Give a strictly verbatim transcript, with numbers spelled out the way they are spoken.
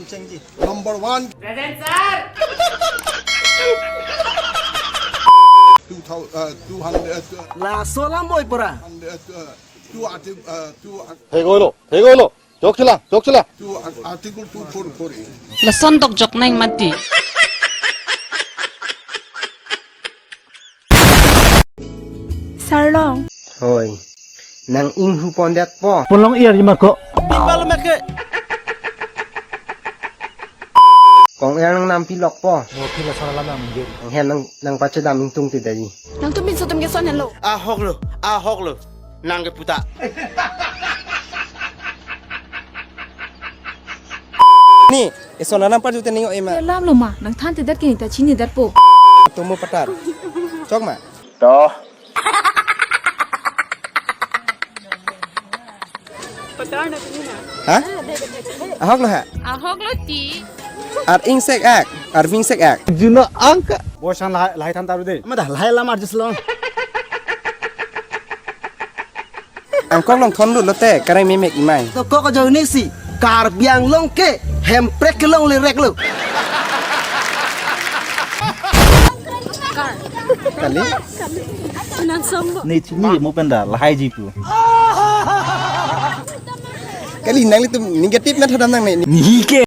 Number one. Present, sir. Two thousand, uh, two hundred, uh, Laso alam boi pura. Hundred, uh, two arti-, uh, two ar-, Hegolo, hegolo. Chokchila, chokchila. Two ar-, Article two four four A. Lason dokjok nang mati. Sarlong. Hoi. Nang inghu pondetpo. Pulong iya lima ko. Ping balu meke. Kong er nang nampi lokpo. Mo pila sara lama minggir. Nang hen nang, nang pachedam ingtung ti dari. Nangtum pinso atum ke son henlo. Ahok lo, ahok lo. Nang ke puta. Ni, eson alam parju tening o ema. Alam lo ma, nangthan tedat ke nita chini datpo. Tomo patar. Chok ma. Toh. Ha? Ahok lo ha? Ahok lo ti. Ar ingsek ak, ar vingsek ak. Juna angka. Bosan lahai, lahai than taru de. Mada lahai lam arjus long. Angkok long thon lut lote, kareng memek imai. To kok jauh ni si, Karbi Anglong ke, hemprek kelong lerek lo. Kali? Nang sombo. Ni chini mo penda, lahai jipu. Kali nanglitum negative na thodam nangne. Ni ke.